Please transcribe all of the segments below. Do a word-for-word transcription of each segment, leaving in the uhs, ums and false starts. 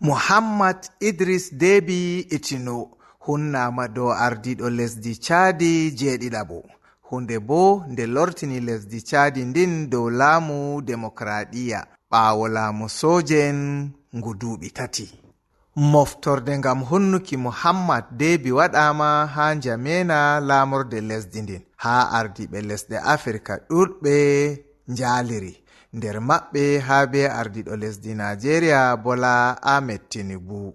Muhammad Idris Deby Itno hunnaama dow ardiiɗo lesdi Caadi jeeɗiɗaɓo. Hunde boo nde lortini lesdi Caadi ndin dow laamu demokraaɗiyya ɓaawo laamu sooje'en ngu duuɓi tati. Moftorde ngam honnuki Muhammad Deby waɗaama haa Njamena, laamorde lesdi ndin, haa ardiiɓe lesɗe Afirka ɗuuɗɓe njaaliri, nder maɓɓe haa bee ardiiɗo lesdi Naajeeriya, Bola Ahmed Tinubu.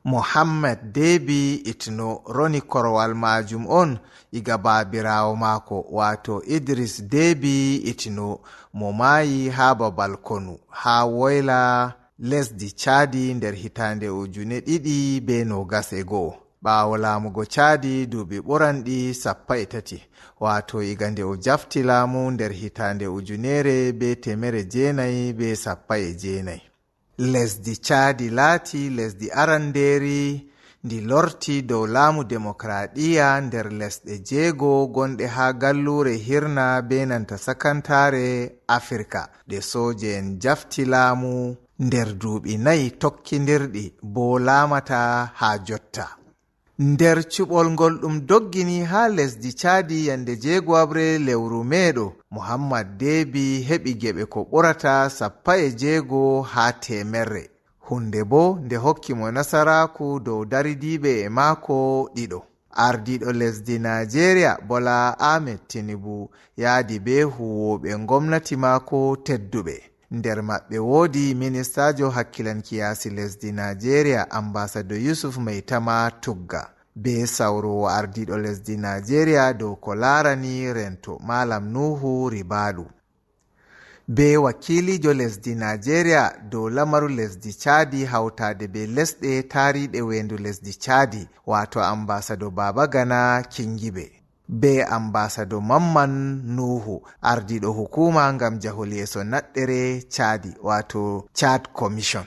Mohammed Debi Itno roni korowal maajum on iga baabiraawo maako, waato Idris Debi Itno, mo maayi haa babal konu, haa woyla lesdi Caadi nder hitaande ujune ɗiɗi bee noogas e go'o. Ɓaawo laamugo Caadi duuɓi ɓuranɗi sappo e tati, waato iga nde o jafti laamu nder hitaande ujuneere bee teemere jeenayi bee sappo e jeenayi. Lesdi Caadi laati lesdi arandeeri ndi lorti dow laamu demokraaɗiyya nder lesɗe jeego gonɗe haa galluure hirna bee nanta sakantaare Afirka, ɗe sooje'en jafti laamu nder duuɓi nayi tokkindirɗi, boo laamata haa jotta. Nder cuɓol ngol ɗum doggini haa lesdi Caadi yande jeegowaɓre lewru mee ɗo, Muhammad Debi heɓi geɓe ko ɓurata sappo e jeego haa teemerre. Hunde boo nde hokki mo nasaraaku dow daridiiɓe e maako ɗiɗo. Ardiiɗo lesdi Naajeeriya, Bola Ahmed Tinubu, yaadi bee huuwooɓe ngomnati maako tedduɓe. Nder maɓɓe woodi ministaajo hakkilanki yaasi lesdi Naajeeriya, Ambaasado Yusuf Maitama Tugga, bee sawroowo ardiiɗo lesdi Naajeeriya dow ko laarani rento, Maalam Nuuhu Ribadu, bee wakiiliijo lesdi Naajeeriya dow lamaru lesdi Caadi hawtaade bee lesɗe taariiɗe weendu lesdi Caadi, waato Ambaasado Babagana Kingibe, bee Ambaasado Mamman Nuuhu, ardiiɗo hukuuma ngam jahol yeeso naɗɗere Caadi, waato Chad Commission.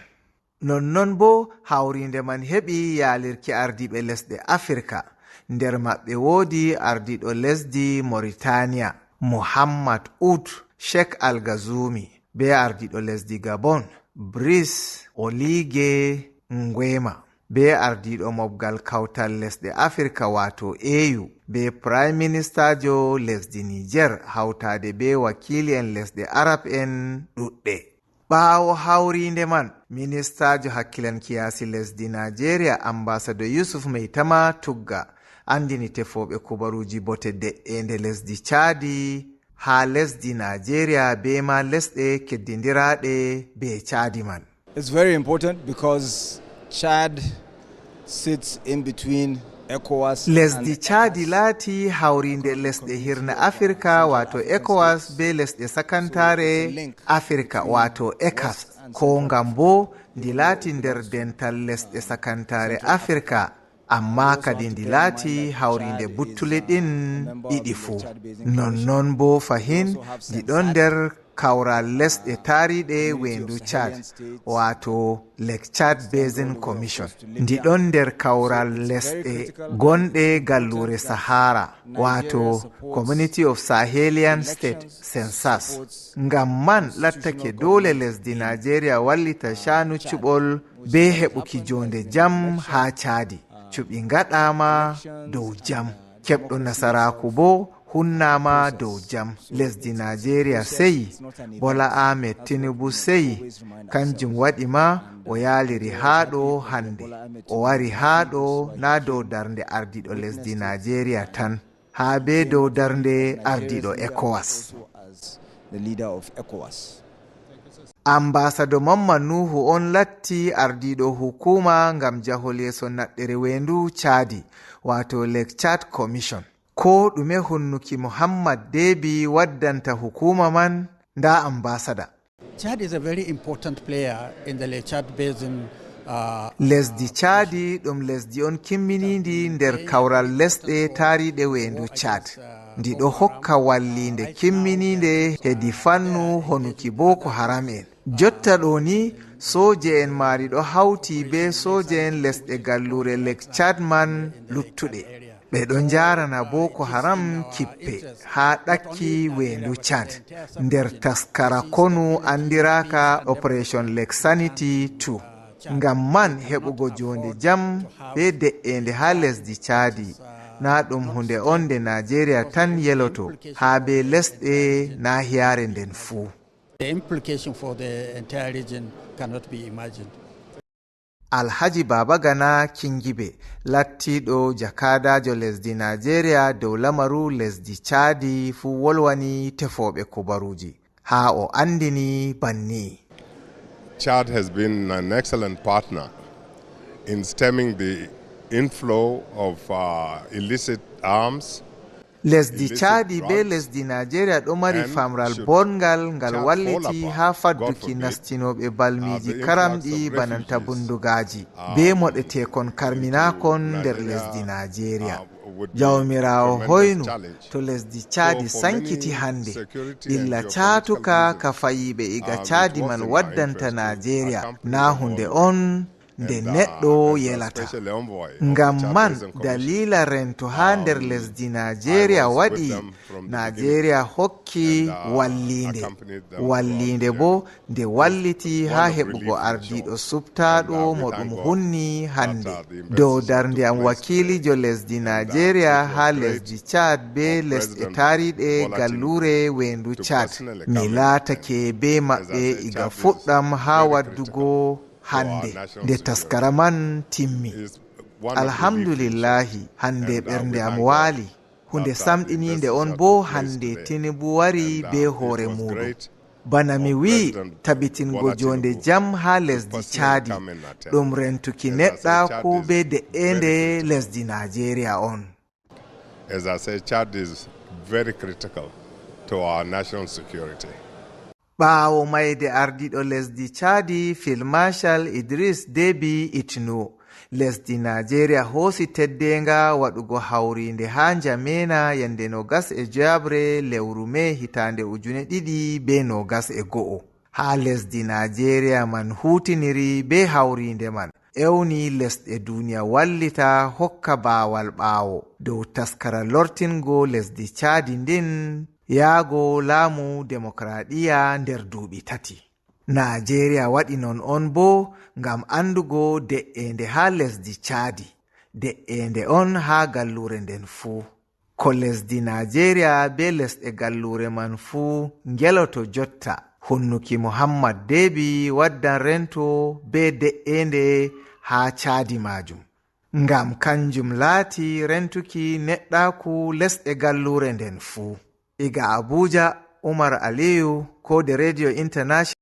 Nonnon boo, hawriinde man heɓi yaalirki ardiiɓe lesɗe Afirka. Nder maɓɓe woodi ardiiɗo lesdi Mauritania, Muhammad Ould Cheikh Al Ghazouani, bee ardiiɗo lesdi Gabon, Brice Oligui Nguema, bee ardiiɗo mobgal kawtal lesɗe Afirka, waato A U, bee Prime Ministaajo lesdi Niger, hawtaade bee wakiili'en lesɗe Arab'en ɗuɗɗe. Ɓaawo hawriinde man, ministaajo hakkilanki yaasi lesdi Naajeeriya, Ambaasado Yusuf Maitama Tugga, anndini tefooɓe kubaruuji bote de'eende lesdi Caadi haa lesdi Naajeeriya bee ma lesɗe keddindiraaɗe bee Caadi man. It's very important because Chad sits in between ECOWAS. Lesdi Caadi laati hawriinde lesɗe hirna Afirka, waato ECOWAS, bee lesɗe sakantaare Afirka, waato ECAS, ko ngam boo ndi laati nder dental lesɗe sakantaare Afirka, ammaa kadi ndi laati hawriinde buttule ɗin ɗiɗi fuu. Nonnon boo fahin ndi ɗon nder kawral lesɗe taariiɗe weendu Chad, waato Lake Chad Basin Commission. Ndi ɗon nder kawral lesɗe gonɗe galluure Sahara, waato Community of Sahelian State, CENSAS. Ngam man lattake doole lesdi Naajeeriya wallita caanu cuɓol bee heɓuki joonde jam haa Caadi. Cuɓi ngaɗaama dow jam. Keɓɗo nasaraaku boo hunnaama dow jam. Lesdi Naajeeriya seyi. Bola Ahmed Tinubu seyi. Kanjum waɗi ma o yaaliri haa ɗo hannde. O wari haa ɗo naa dow darnde ardiiɗo lesdi Naajeeriya tan, haa bee dow darnde ardiiɗo ECOWAS. The leader of ECOWAS. Ambaasado Mamman Nuhu on latti ardiiɗo hukuuma ngam jahol yeeso naɗɗere weendu Caadi, waato Lake Chad Commission. Ko ɗume honnuki Muhammad Debi waddanta hukuuma man? Ndaa ambaasada. Chad is a very important player in the Lake Chad Basin, uh, Lesdi Caadi ɗum lesdi on kimminiindi nder kawral lesɗe taariiɗe weendu Chad. Ndi ɗo hokka walliinde kimminiinde hedi fannu honuki Boko Haram en. Jotta ɗo ni, sooje'en maari ɗo hawti bee sooje'en lesɗe galluure Lake Chad man luttuɗe. Ɓe ɗo njaarana Boko Haram kippe haa ɗakki weendu Chad nder taskara konu anndiraaka Operation Lake Sanity two. Ngam man heɓugo joonde jam bee de'eende haa lesdi Caadi, naa ɗum huunde on nde Naajeeriya tan yeloto, haa bee lesɗe naahiyaare nden fuu. The implication for the entire region cannot be imagined. Alhaji Baba Gana Kingibe, lattiiɗo jakaadaajo lesdi Naajeeriya dow lamaru lesdi Caadi fuu wolwani tefooɓe kubaruuji, haa o anndini banni. Chad has been an excellent partner in stemming the inflow of uh, illicit arms. Lesdi Caadi be lesdi Naajeeriya ɗo mari famral bongal ngal walliti haa fadduki nastinooɓe balmiiji karamɗi bananta bundugaaji be moɗeteekon karminaakon nder lesdi Naajeeriya. Jawmiraawo hoynu to lesdi Caadi sankiti hannde, ɓilla caatuka ka fayiiɓe iga Caadi man waddanta Naajeeriya naa huunde on nde neɗɗo yelata. Ngam man, daliila rento haa nder lesdi Naajeeriya waɗi Naajeeriya hokki walliinde. Walliinde boo nde walliti haa heɓugo ardiiɗo suɓtaaɗo mo ɗum hunni hannde. Dow darnde am, wakiiliijo lesdi Naajeeriya haa lesdi Caad bee lesɗe taariiɗe galluure weendu Caad, mi laatake bee maɓɓe iga fuɗɗam haa waddugo hannde, nde taskara man timmi. Alhamdulillaahi, hannde ɓernde am waali. Huunde samɗiniinde on boo hannde Tinubu wari bee hoore muuɗum. Bana mi wi'i, tabitingo joonde jam haa lesdi Caadi, ɗum rentuki neɗɗaaku bee de'eende lesdi Naajeeriya on. As I say, Chad is very critical to our national security. Ɓaawo mayde ardiiɗo lesdi Caadi, Field Marshal Idris Deby Itno, lesdi Naajeeriya hoosi teddeenga waɗugo hawriinde haa Njamena yande noogas e joyaɓre lewru mee hitaande ujune ɗiɗi bee noogas e go'o. Haa lesdi Naajeeriya man huutiniri bee hawriinde man, ewni lesɗe duniya wallita hokka baawal ɓaawo dow taskara lortingo lesdi Caadi ndin yaago laamu demokraɗiya nder duuɓi tati. Naajeeriya waɗi non on boo ngam anndugo de'eende haa lesdi Caadi, de'eende on haa galluure nden fuu. Ko lesdi Naajeeriya bee lesɗe galluure man fuu ngeloto jotta, hunnuki Muhammad Debi waddan rento bee de'eende haa Caadi maajum. Ngam kanjum laati rentuki neɗɗaaku lesɗe galluure nden fuu. Iga Abuja, Umar Aliyu, Koode Radio International.